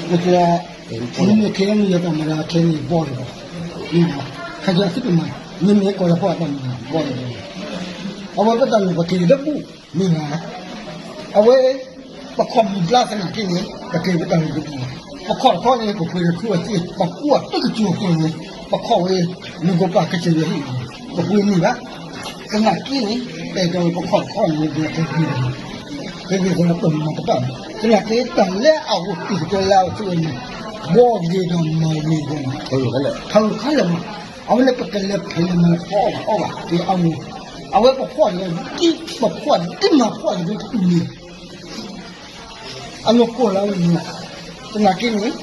မ့ၢ် မ့မ့ၢ်ခဲအံၤန့ၣ် ယတၢ်မၤတၢ်ခဲအံၤန့ၣ်ဘီၣ်တဘီၣ်, မ့ၢ် ခါဆူသုတမၤ, မ့မ့ၢ်ကီၢ်လီၤဖိအတၢ်မၤဘီၣ်တဘီၣ်, အဝဲပတၢ်လိၣ်ပက့ၤလၢဘူၣ်, မ့ၢ် အဝဲ ပခီၣ်မုၢ်ဘျါသနာ်က့န့ၣ် ပက့ၤပတၢ်လိၣ်တဘူၣ်, ပခီၣ်တခီန့ၣ် ပပှ့ၤတခူအစ့ ပကူအတကစူၤအဃိန့ၣ် ပခီၣ်ဝဲ မ့ၢ်ကပာ်ကစၢ်ယွၤဟ့ၣ် ပပှ့ၤန့ၢ်ဘၣ်, သနာ်က့န့ၣ် ပအဲၣ်ဒိးပခီၣ်တခီန့ၣ် ပက့ၤ က့ၤက့ၤက့ၤက့ၤ ပမၤတဘၣ်ဘၣ်, သနာ်က့တၢ်လၢအအိၣ် တံၤကတၢၢ်လၢအအိၣ်န့ၣ် ဘီၣ်ဂ့ၤဒီးမၤဂ့ၤဒီး ထီၣ်ခါလၢာ်မး, အဝဲန့ၣ်ပကလဲၤဖဲးလဲၤမၤတခီအီၣ်ဘၣ်အီၣ်ဘၣ် က့ၤအဝဲ, အဝဲပဖှီၣ်န့ၣ် ဒ်ပဖှီၣ်ဒ်မၤဖှီၣ်န့ၣ် ပတတူၢ်န့ၣ် အနီၢ်ကီၢ်လၢအဝဲန့ၣ်, သနာ်က့န့ၣ်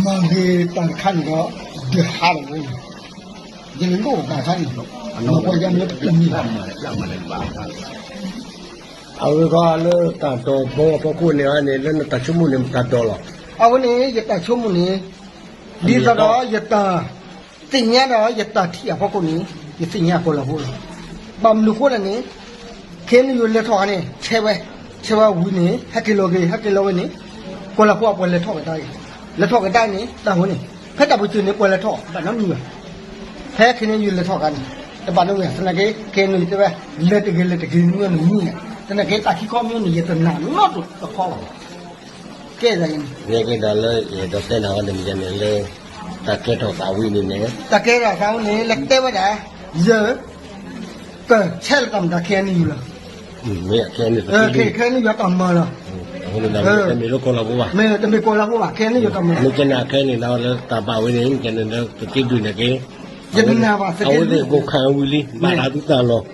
မၤဂ့ၤတၢ်တခါန့ၣ်ဒီး ဒုးဟးလီၤဝဲန့ၣ်, ယလိၣ်ဘၣ်တၢ်တခါန့ၣ်, အနီၢ်ကီၢ်ယမ့ၢ်ပတမံၤဘၣ်, အဝဲဃီလၢတၢ်ဒိးဘီအဖီခိၣ်န့ၣ်န့ၣ် လၢနတၢ်ဆိကမိၣ်န့ၣ် မတၤဒိးလီၤ, အဝဲန့ၣ် ယတၢ်ဆိကမိၣ်န့ၣ် ဒ်သိးဒီးယတၢ် သ့ၣ်ညါဒီးယတၢ်ထံၣ်အဖီခိၣ်န့ၣ် ယသ့ၣ်ညါကီၢ်လီၤဖိလီၤ. ဘၣ်မနုၤအဃိလဲၣ်န့ၣ် ခဲအံၤန့ၣ်ယိၤလဲၤထီၣ်ခါန့ၣ် ဆဲဝဲ, ဆဲဝဲဝံၤန့ၣ် ဟဲက့ၤလီၤက့ၤ ဟဲက့ၤလီၤဝဲန့ၣ် ကီၢ်လီၤဖိအပှၤလဲၤထီၣ်ကဒါက့ၤ, လဲၤထီၣ်ကဒါန့ၣ် တၢ်ဝဲန့ၣ် ဖဲတၢ်ပၢၢ်ဆၢန့ၣ် ပှၤလဲၤထီၣ်ဘၣ်နီတမံၤဘၣ်. ဖဲခဲအံၤန့ၣ်ယိၤလဲၤထီၣ်ခါန့ၣ် တဘၣ်နီတမံၤဘၣ် သနာ်က့ ခဲအံၤန့ၣ်ယတဲဝဲ လဲၤတဂ့ၤလဲၤတဂ့ၤမ့ၢ်နမံၤန့ၣ် သနာ်က့တၢ်ခံခီမ့ၢ်န့ၣ် ယတနာ်နီတဘျီဃီဘၣ် ကဲဒ်အံၤန့ၣ် ယကဲဒၣ်လၢယအဲၣ်ဒိးတဲနၤဝဲန့ၣ် မ့ၢ်န့ၣ်လၢ တၢ်ကဲထီၣ်သးဝံၤန့ၣ်န့ၣ် တၢ်ကဲထီၣ်သးဝံၤန့ၣ် လဲၤတဲဝဲဒၣ် ယ ကဆဲးလီၤတၢ်မတၤ ခဲအံၤန့ၣ်ယူၤလီၤ. မ့ၢ်ခဲအံၤန့ၣ် ခဲအံၤန့ၣ်ယွၤတၢ်မၤလီၤ. တမ့ၢ်လၢကီၢ်လီၤဖိဘၣ်, တမ့ၢ်ကီၢ်လီၤဖိဘၣ် ခဲအံၤန့ၣ်ယွၤတၢ်မၤလီၤ. မ့ၢ်ကဲန့ၣ်ခဲအံၤန့ၣ် လၢတၢ်ဘၣ်ဝဲန့ၣ် မ့ၢ်ကဲန့ၣ်လၢတသ့ဒုးန့ၣ်က့ ယတနာ်ဘၣ်သက့ဒုး အဝဲသ့ၣ်ကိးခါဝံၤလံ ဘၣ်တၢ်သုတၢ်လီၤ.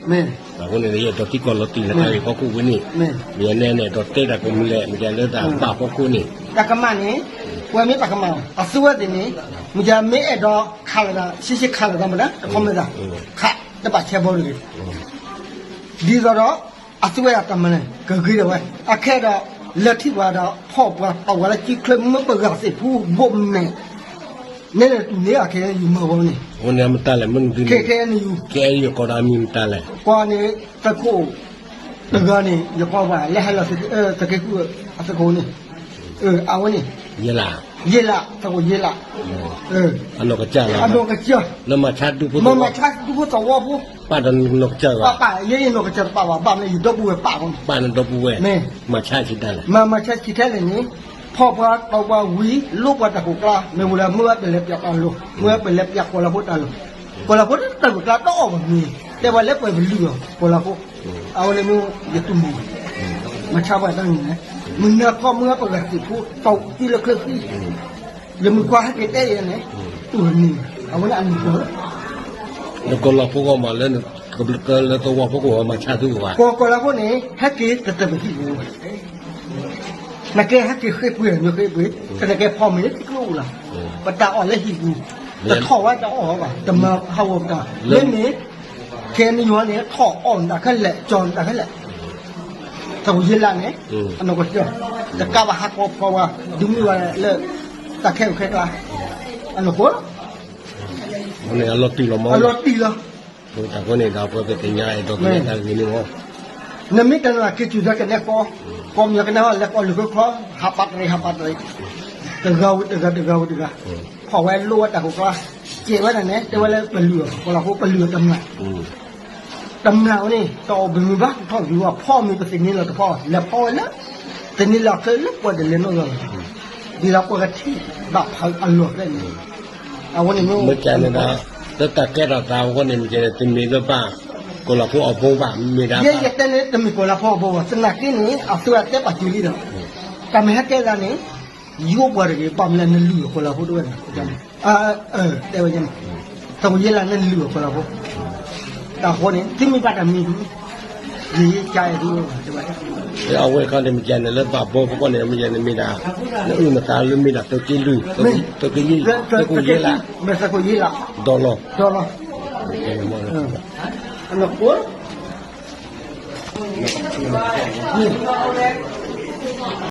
အဃိန့ၣ် ယအဲၣ်ဒိးထံကီၢ်လီၤတံၢ်လၢတၢ်ဂ့ၢ်ဖီခိၣ်ဝဲန့ၣ်, မ့ၢ်ယန့ၣ်န့ၣ် အဲၣ်ဒိးတဲတၢ်ကမူၤလဲၣ် မ့ၢ်ကဲလၢတၢ်ဘၣ်ဖီခိၣ်န့ၣ်, တၢ်ကမၣ်န့ၣ် ပှၤမ့ၢ်တၢ်ကမၣ် အသုဝဲသ့ၣ်န့ၣ် မ့ၢ်ယမ့ၢ်အဲၣ်ဒိးခးလီၤသး ရှဲရှဲခးလီၤသးမတၤ တခီမ့ၢ်သး ခး တဘၣ်ဆဲဘီတဂ့ၤ ဒ်သိးဒီး အသုဝဲအတၢ်မၤန့ၣ် ကဂ့ၤဒၣ်ဝဲ အခဲဒီး လဲၤထံၣ်ပှၤဒီး ဖီၣ်ပှၤတီၢ်ပှၤလၢစုချၢမ့ၢ်ပဂၤသ့ၣ်ဖူဘိးမဲာ် နဲန့ၣ်တူၢ်န့ၢ်အခဲယူၤမၤဝဲန့ၣ်, အဝဲန့ၣ်မတၤလဲၣ် မ့ၢ်နသုန့ၣ် ခဲခဲန့ၣ်ယူၤ ခဲအံၤယကိးဒီးအမံၤမတၤလဲၣ်, ကွၢ်န့ၣ် သုးခိၣ် တဂၤန့ၣ် ယကွၢ်ဘၣ် လၢဟဲလီၤ သုးက့ဃု အသုးခိၣ်န့ၣ်, အဝဲန့ၣ် ယ့လး သုးခိၣ်ယ့လး အနီၢ်ကစၢ်လီၤ အနီၢ်ကစၢ် လၢမၤဆါဒူဖိသဝီ မၤဆါဒူဖိသဝီဖိ ပာ်ဒီးနီၢ်ကစၢ်ဘၣ် ပာ်ပာ် ယဲယနီၢ်ကစၢ်တပာ်ဘၣ် ဘၣ်မနုၤ ယဒီပုၢ်ဝဲၢ်ပာ်အီၤ ပာ်နဒီပုၢ်ဝဲၢ် မ့ၢ် မၤဆါဆံးတၢ်လဲၣ် မၤမၤဆါဆံးထဲလဲၣ်န့ၣ် ဖီၣ်ပှၤတီၢ်ပှၤဝံၤ လိပှၤတၢ်ခိၣ်ကျါ မ့ၢ်ဝဲလၢမ့ၢ်ဝဲပလဲၤပၠးတၢ်လိၤ မ့ၢ်ဝဲပလဲၤပၠးကီၢ်လီၤဖိတၢ်လိၤ ကီၢ်လီၤဖိတၢ်ခိၣ်ကျါတအီၣ်ဘၣ်မ့ၢ် တဲပှၤလၢပှဲၤပလုၢ်အီၤ ကီၢ်လီၤဖိ အဝဲန့ၣ်မ့ၢ်ယတူၢ်မုာ် မၤဆါပှၤတၢ်န့ၣ် မုၢ်နၤခီမ့ၢ်ဝဲပဂၤသ့ၣ်ဖိ တီၢ်သံလၢချၢသံ ယမုၢ်ခွါဟဲက့ၤတဲယဲန့ၣ် တူၢ်န့ၣ် အဝဲန့ၣ်အမုၢ်ခွါ လၢကီၢ်လီၤဖိဂီၢ်မး လၢကဘျုးကၢလၢသဝီဖိကအိၣ်မၤဆါသုကဘၣ် ကီၢ်ကီၢ်လီၤဖိန့ၣ် ဟဲက့ၤတတၢၢ်ပဟံၣ်ပူၤ နကဲဟဲက့ၤဃ့ပှ့ၤမ့ၢ်ဃ့ပှ့ၤ တနကဲဖီမ့ၢ်လၢထံကျိပူၤလီၤ ပတၢ်အီၣ်လၢဟံၣ်ပူၤ တထီၣ်ဝဲတအီၣ်ဘၣ် တမၤဟးဂီၤပတၢ် လၢန့ၣ် ခဲန့ၣ်ယွၤန့ၣ် ထီၣ်အီၣ်နတၢ်ခဲလၢာ် ကၠီၤနတၢ်ခဲလၢာ် တၢ်ဝံၤယ့လးန့ၣ် အနီၢ်ကစၢ် တကးဘၣ်ဟးကီဖီဝဲ ဒုးမုၢ်ဝဲလၢ တၢ်ခဲအံၤခဲကျါ အနီၢ်ကစၢ် အလီၤတံၢ်လီၤမး အလီၤတံၢ်လီၤ တၢ်ဃိန့ၣ်ဒီး ပှၤကသ့ၣ်ညါအဲၣ်ဒိးက့ၤတၢ်ဂ့ၢ်န့ၣ်မး နမ့ၢ်တနာ်က့ၤစူၢ်တၢ်ကနဲဃီ ကီၢ်မၠီကနဲဃီ လဲၤကီၢ်လၢၢ်ခၢခီ ဟးပာ်တရံး ဟးပာ်တရံး တဂၤဝံၤတဂၤ တဂၤဝံၤတဂၤ ဖီၣ်ဝဲလိဝဲတၢ်ခိၣ်ကျါ စဲးဝဲဒၣ်န့ၣ်တဲဝဲလၢပလုၢ်အီၤ ကီၢ်လီၤဖိပလုၢ်အီၤတမျၢ် တမျၢ်ဝဲန့ၣ် တအီၣ်ဘၣ်မုာ်ဘၣ် ထီၣ်ဘၣ်ဝဲဖီမ့ၢ်ပသ့ၣ်န့ၣ်လီၤတဖီ လဲၤဖီဝဲလၢ သ့ၣ်န့ၣ်လီၤချၢလၢပှၤတလဲၤနီၢ်ဂၤလီၤ ဒ်သိးပှၤကထံၣ်ဘၣ်ဖးအလီၢ်ဖဲန့ၣ် အဝဲန့ၣ်မ့ၢ် မ့ၢ်ကဲန့ၣ်ဒီး လၢတၢ်ကဲထီၣ်သးအဃိန့ၣ် မ့ၢ်ကဲန့ၣ် တမ့ၢ်လၢဘၣ် ကီၢ်လီၤဖိအဘိဘၣ် မ့ၢ်ဒၣ် ယဲယတဲန့ၣ် တမ့ၢ်ကီၢ်လီၤဖိအဘိဘၣ် သနာ်က့န့ၣ် အသုဝဲတဲပာ်စၢၤလံဒီး တၢ်မ့ၢ်ဟဲကဲသးန့ၣ် ယိပှၤတဂ့ၤ ဘၣ်မနုၤလဲၣ် နလုၢ်အီၤကီၢ်လီၤဖိတဝဲန့ၣ် တဲဝဲန့ၣ် တၢ်ဝဲယဲလၢနလုၢ်အီၤကီၢ်လီၤဖိ တၢ်ဃိန့ၣ် သုမ့ၢ်ဘၣ်တၢ်မံၤဒုး ယယကါအဲၣ်ဒုးဝဲဘၣ် တဲဝဲ အဝဲခီန့ၣ် မ့ၢ်ကဲန့ၣ် လၢဘၣ်ဘီဖိကီၢ်န့ၣ် မ့ၢ်ကဲန့ၣ်မ့ၢ်ဒၣ် နအုၣ်နသးလၢမ့ၢ်ဒၣ်သုးက့လွံၢ် သုးက့လွံၢ် သုးခိၣ်ယ့လး သုးခိၣ်ယ့လး ဒီးလီၤ ဒီးလီၤ အနီၢ်ခိ